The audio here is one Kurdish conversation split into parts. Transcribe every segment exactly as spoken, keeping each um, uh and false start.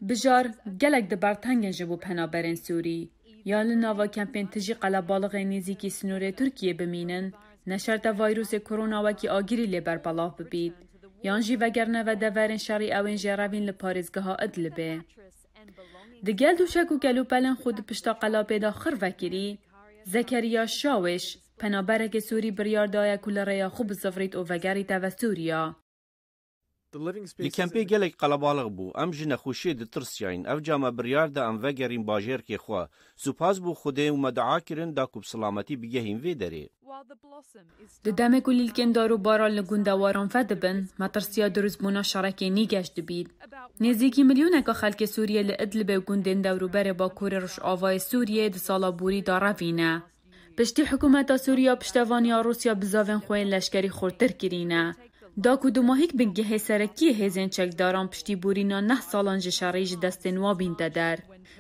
Bijar, gelek di ber teng in ji bo penaberên Sûrî. Ya li nava kempên tijî qelebalixê nêzîkî sînorê Tirkiyê bimînin, ne şert e vayrûsê korona wekî agirî lê berbelav bibît, yan jî vegerine ve deverên şerî ew ên jê revîn li parêzgeha Idlibê. Di gel dûşek û kelûpelên xwe di pişta qelapê de xir vekirî, Zekeriya Şawêş, penaberekê Sûrî biryar daye ku li rêya xwe bizivirît û vegerîte ve Sûriya. Li kempê gelek qelebalix bû. Em ji nexweşiyê ditirsiyayîn. Ev came biryar da em vegerîn bajêrkê xwe. Spas bo Xwedê û me dua kirin da ku bi silametî bigehîn vê derê. Di demê ku lîlkên dar û baran li gundewaran vedibin, metirsiya dirustbûna şerekê nî geş dibît. Nêzîkî milyoneka xelkê Sûriyê li Idlibê û gundên dewrûberê Bakurê Rojavayê Sûriyê di sala borî de revîne. Piştî hikûmeta Sûriya piştevaniya Rûsya bizavên xwe yên leşkerî xurtir kirîne. Da ku dumahîk bingehê serekî yê hêzên çekdaran piştî borîna neh salan ji şerî ji destên wa bînte der.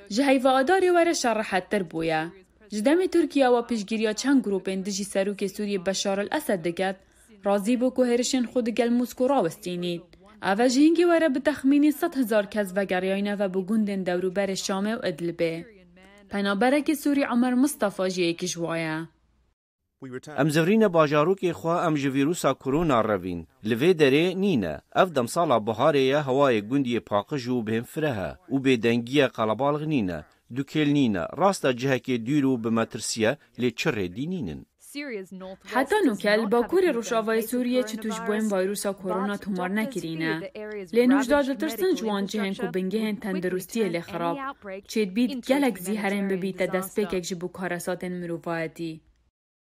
Ji heyva Adarê were şer rehettir bûye. Ji demê Tirkiye wa piştgiriya çend grûpên dijî serokê Sûriyê Beşar el Esed diket, razî bû ku hêrişên xwe digel Mosko rawestînît. Ev e ji hingê were bi texmînî sed hezar kes vegeriyayne ve bo gundên dewrûberê Şamê û Idlibê. Penaberekî Sûrî Omer Mustafa jî yekî ji wa ye. Em zivirîne bajarokê xwe, em ji vîrusa korona revîn. Li vê derê nîne. Ev demsala biharê ye, hewayê gundiyê paqij û bêhnfireh e û bêdengiye qelebalix nîne. Dukêl nîne. Rast e cihekê dûr û bi metirsiye, lê çi rêdî nînin. Heta nûke li Bakurê Rojavayê Sûriyê çi tûşbûyên vayrusa korona tomar nekirîne. Lê nûjdar ditirsin ji wan cihên ku bingehên tenduristiyê lê xirab çêdibît gelek zî herêm bibîte destpêkek ji bo karesatên mirovayetî.